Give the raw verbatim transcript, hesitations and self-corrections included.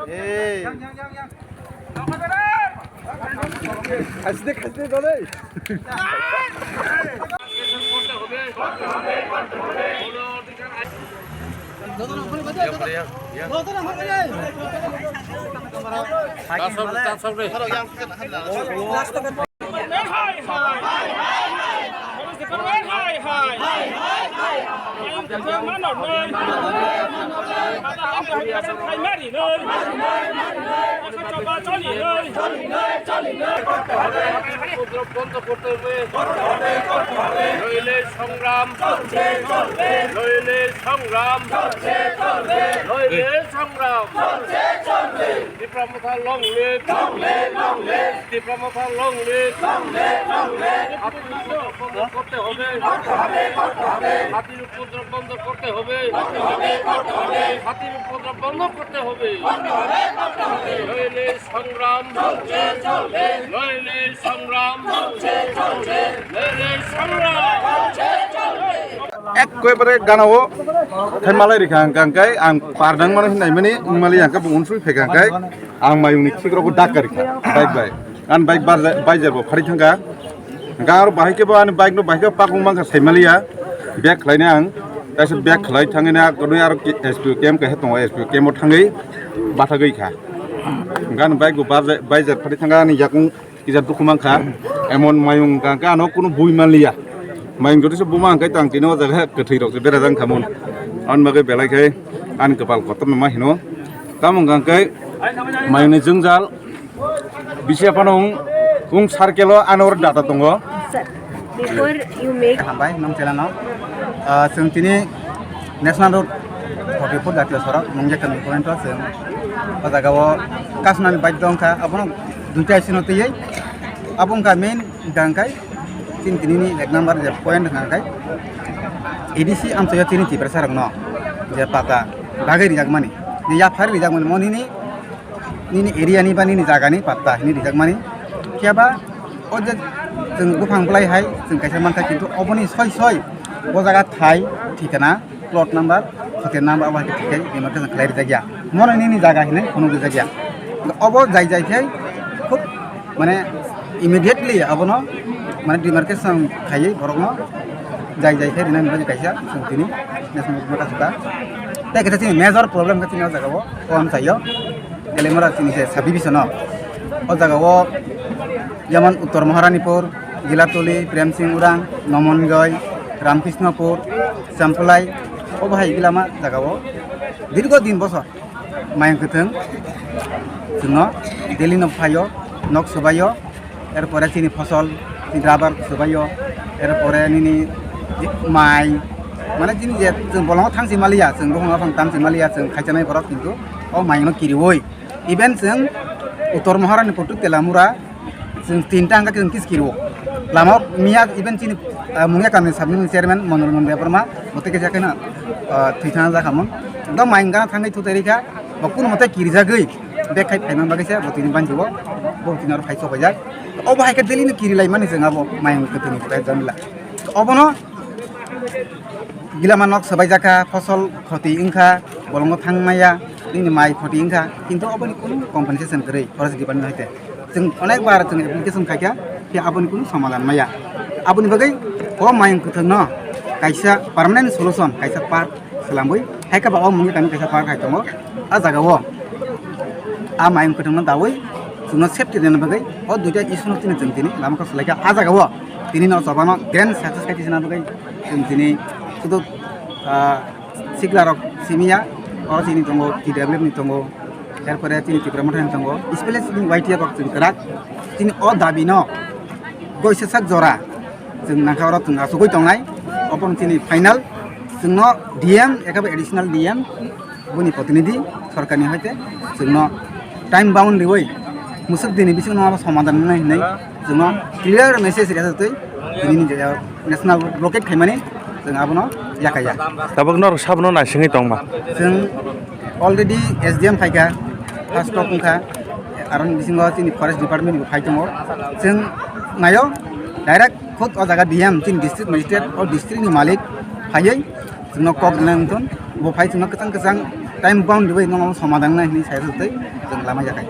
Hey. Khasde, khasde, dole. উপদ্রব বন্ধ করতে হবে। নইলে সংগ্রাম, নইলে সংগ্রাম, নইলে সংগ্রাম। Tipra Motha long live! Long live, long live! Tipra Motha long live! Long live, long live! হাতির উপদ্রব বন্ধ করতে হবে। করতে হবে, করতে হবে, করতে হবে। হাতির উপদ্রব বন্ধ করতে হবে। করতে হবে, করতে হবে। নইলে সংগ্রাম চলছে, চলবে। নইলে সংগ্রাম চলছে, চলবে। নইলে সংগ্রাম চলছে, চলবে। Ekebare gana o thai malai rikha ang kangkai ang pardang mano hinai mani mali ang kabo unsui phekangkai ang mayung ni khikrok o dak karikha bike bai. Ani bike bar bai jar bo phari thangka. Hingke aro bahai kebo ani bike no bahai kebo pakung mangkha saimaliya. Bag khlaina ang. Kaisa bag khlai thangwi na kwrwi aro ki-, S P O camp kaisa tongo, S P O camp o thangwi bathagwi kha. Hingke ani bike bo barja-, baijar phari thangkha ani yakung kisa dukhu mankha. Emon mayung hingka hingke ano kunu bui manliya. Mayung jotose buma hingke tang tini o jaga kwthwi rok se berajak wngkha mun. Ani bagwi belai khe ani kwpal kotorma ma hino. Tamo hingka hingke mayungni jwngjal. Bisi aphano wng, wng circle o ano data tongo. Sir, before you make Hambai, nung chela no. Ah, chwng tini National Road forty four jatiyo sorok, Mungia Kami point o chwng o jaga o kasnani bike dong kha, abono duita sino twiwi. Abo wngkha main hingka hingkai chini tini ni ek number je point hingka hingkai A D C amchaio chini Tiprasa rok no je pata bagwi rijak mani, je yaphar rijak mani, mo nini nini area ni ba nini jaga ni patta hinwi rijak mani. Phiya ba o je chwng buphang bwlai hai chwng kaisa mankha, kintu oboni soi soi bo jaga thai thikana plot number, hotel number abo hai khe thik khe demarcation khlai rijak ya. Mono nini jaga hinwi phunuk rijak ya. Obo jai jai khe khub mane immediately abono mane demarcation khaiwi borokno jai jai khe rinani bagwi kaisa chwng tini national government aswk kha. Tei kaisa chini major problem khe chini o jaga o, o amchaio. Telemura chini se subdivision o. O jaga o jemon Uttor Maharanipur, Gilatuli, Prem Singh Urang, Nomonjoi, Ramkrishnopur, Champlai, o bahai gilama jaga o dirgo din bosor mayung kwthwng chwngno daily no phaio, nok swbaio, erpore chini phosol, chini rubber swbaio, erpore nini mai, mane chini je chwng bolongo thangsi maliya, chwng buphang buphang tamsi maliya, chwng khaichangni borok kintu o mayungno kiriwi. Even chwng Uttor Maharanipur to Telamura, chwng tinta hwnka chwng kis kiriwo. Lama o miya even chini, ah, Mungia Kamini Sabni Chairman Manoranjan Debbarma, bo tei kaisa kheno, ah, thwi thangna jakhamung. Ekdom mayung gana thangwi thutai rikha, bo kunumo tei kirijagwi bek khai phaimani bagwi se bo tini banjio, bo tini oro phai sobaijak. Obo hai khe daily no kirilaimani chwng abo mayung kwthwini prai jamila. Obono Gilama nok swbaijak kha, phosol khoti wngkha, bolongo thangmaya, nini mai khoti wngkha, kintu oboni kunu compensation kwrwi forest department hoite. Chwng onek bar chwng application khaikha, khe aboni kunu somadhan maya. Aboni bagwi o mayung kwthwngno kaisa permanent solution, kaisa park swlangwi, hai khe ba o Mungia Kamini kaisa park hai tongo. A jaga o a mayung kwthwngno dawi chwngno safety rwna bagwi o duita issue no tini chwng tini lama kok swlaikha. A jaga o tini no chobano grand success khai tisina bagwi chwng tini sudu, ah, sikla rok simiya, oro chini tongo T W F ni tongo, erpore chini Tipra Motha ni tongo, especially chini Y T F rok chwng kwrak chini o dabi no goisa sak jora chwng nangkha oro chwng achugwi tongnai, obo chini final chwngno D M ekaba additional D M boni protinidhi sorkarni hoite chwngno time bound riwi musuk dini bisingo abo somadhan wngnai hinwi chwngno clear message rwjak twi tini ni national blockade khaimani chwng abono yakaya. Tabuk norok sabono naisingwi tongma. Chwng already S D M phaikha, first stop wngkha, aroni bisingo chini forest department bo phai tongo. Chwng naio direct khud o jaga D M chini district magistrate o district ni malik phaiwi Chwngno kok rinai wngthun, bo phai chwngno kwchang kwchang time bound rwui nono somadang nai hinwi sai rwtwi chwng lama yakhai.